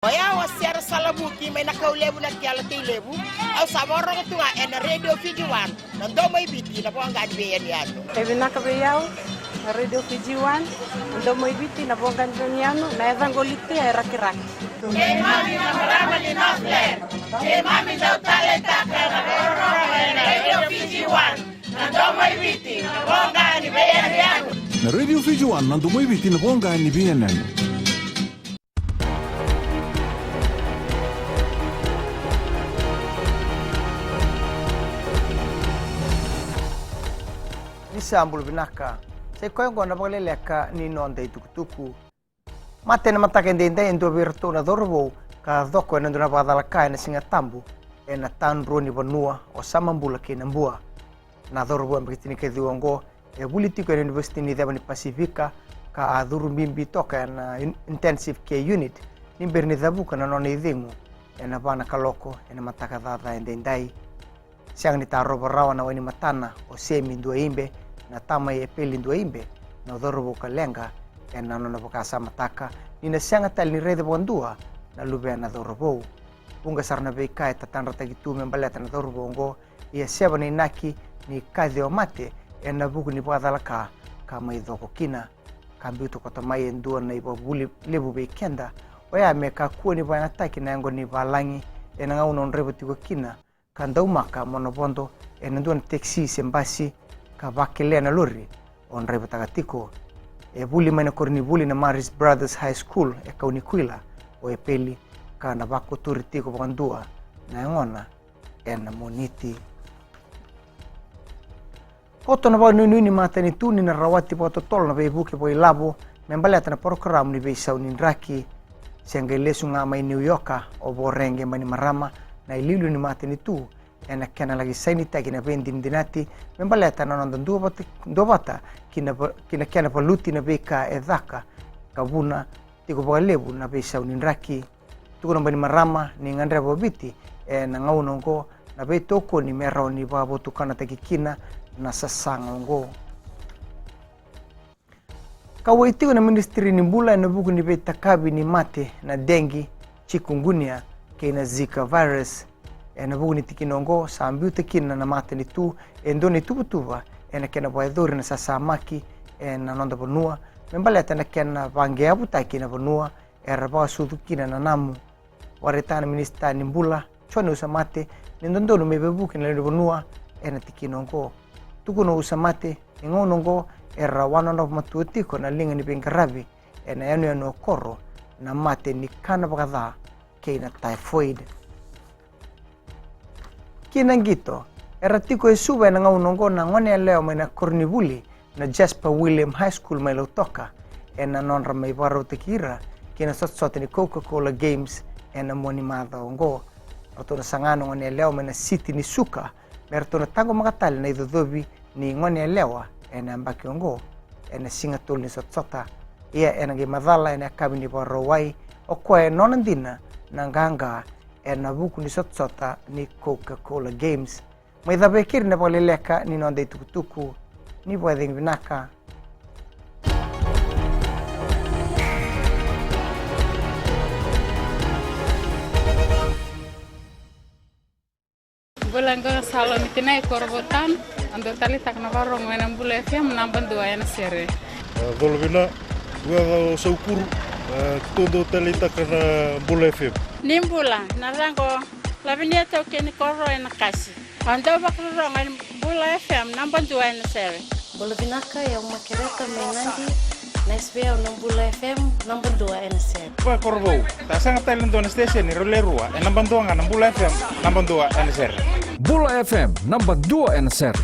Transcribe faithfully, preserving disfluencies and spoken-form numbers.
O yau o Sera Salavuki mai na Kaulevu na Kela Teilevu. Au sa vakarorogo tu ga ena Radio Fiji One, na domo i Viti, na voqa ni veiyanuyanu. E vinaka vei au na Radio Fiji One, na domo i Viti, na voqa ni veiyanuyanu, na yacaqu o Litia e Rakiraki. Keimami na marama ni Northland, keimami dau taleitaka na vakarorogo ena Radio Fiji One, na domo i Viti, na voqa ni veiyanuyanu. Na Radio Fiji One, na domo i Viti, na voqa ni veiyanuyanu. Ni sa bula vinaka. Sa i koya oqo na vakaleleka ni noda itukutuku. Mate ena mataka edaidai e dua vei iratou na cauravou ka coko ena dua na vakacalaka ena Siga Tabu ena tadrua ni vanua o Samabula kei Nabua. Na cauravou yabaki tinikaciwa oqo e vuli tiko ena Univesiti ni Ceva ni Pasifika ka a curu bibi toka ena in-, Intensive Care Unit ni bera ni cavuka na nona icegu ena va na kaloko ena mataka caca edaidai. Sega ni tarova rawa na wai ni matana o Semi Duaibe, na tama i Epeli Duaibe, na cauravou ka leqa, ena nona vakasamataka ni na sega tale ni raica vakadua na luvena na cauravou. Vuqa sara na veika e tatadrataki tu me baleta na cauravou oqo, ia e seva na inaki ni kaci o mate ena vuku ni vakacalaka ka mai coko kina. Ka biuta koto mai e dua na ivakavuvuli levu vei keda, oya me kakua ni vakayagataki na yaqona ni valagi ena gauna o draiva tiko kina ka daumaka mo na vodo ena dua na tekisi se basi ka vakelea na lori o draivataka tiko. E vuli mai na koronivuli na Marist Brothers High School e Kaunikuila o Epeli ka na vakoturi tiko vakadua na yagona ena Moniti. Koto na vakanuinui ni matanitu ni na rawati vakatotolo na veivuke vakailavo me baleta na porokaramu ni veisau ni draki. Se qai lesu ga mai Niuyoka o Voreqe Bainimarama na iliuliu ni matanitu ena kena laki sainitaki na veidinadinati me baleta na noda duavata, duavata ki na va-, ki na kena valuti na veika e caka ka vuna tiko vakalevu na veisau ni draki. Tukuna o Bainimarama ni gadreva o Viti ena gauna oqo na veitokoni me rawa ni vakavotukanataki kina na sasaga oqo. Kauwai tiko na Minisitiri ni Bula ena vuku ni veitakavi ni mate na dengue, chikungunya kei na Zika virus. Ena vuku ni tikina oqo sa biuta kina na matanitu e dua na ituvatuva ena kena vakayacori na sasamaki ena noda vanua me baleta na kena vaqeavutaki na vanua era vakasucu kina na namu. Vakaraitaka na Minisita ni Bula, Jone Usamate, ni dodonu me veivuke na lewe ni vanua ena tikina oqo. Tukuna o Usamate ni gauna oqo era wanonova matua tiko na liga ni veiqaravi ena yanuyanu o Koro na mate ni kana vakaca kei na typhoid. Ki na qito, era tiko e Suva ena gauna oqo na goneyalewa mai na koronivuli na Jasper William High School mai Lautoka ena nodra mai vakarautaki ira ki na sotasota ni Coca-Cola Games ena mua ni macawa oqo. Ratou na saga na goneyalewa mai na siti ni Suka me ratou na taqomaka tale na icocovi ni goneyalewa ena yabaki oqo ena Siga Tolu ni sotasota. Ia ena qai macala ena yakavi ni Vakarauwai o koya e nona dina na qaqa ena vuku ni sotasota ni Coca-Cola Games. Mai cava e keri na vakaleleka ni noda itukutuku. Ni vakacegu vinaka. Bula, qo na Salomi Tinai, Korovou Town. Au dau taleitaka na vakarorogo ena Bula F M naba dua ena sere. E, colo vina, vua o Saukuru, e, keitou dau taleitaka na Bula F M. Ni bula, na yacaqu o Lavinia Taukei ni Koro ena Kasi. Au dau vakarorogo ena Bula F M naba dua ena sere. Bula vinaka, o yau Makereta mai Nadi. Nice vei au na Bula F M naba dua ena sere. Vua Korovou, sa sega tale na dua na station e rau le rua, e naba dua ga na Bula F M naba dua ena sere. Bula F M naba dua ena sere.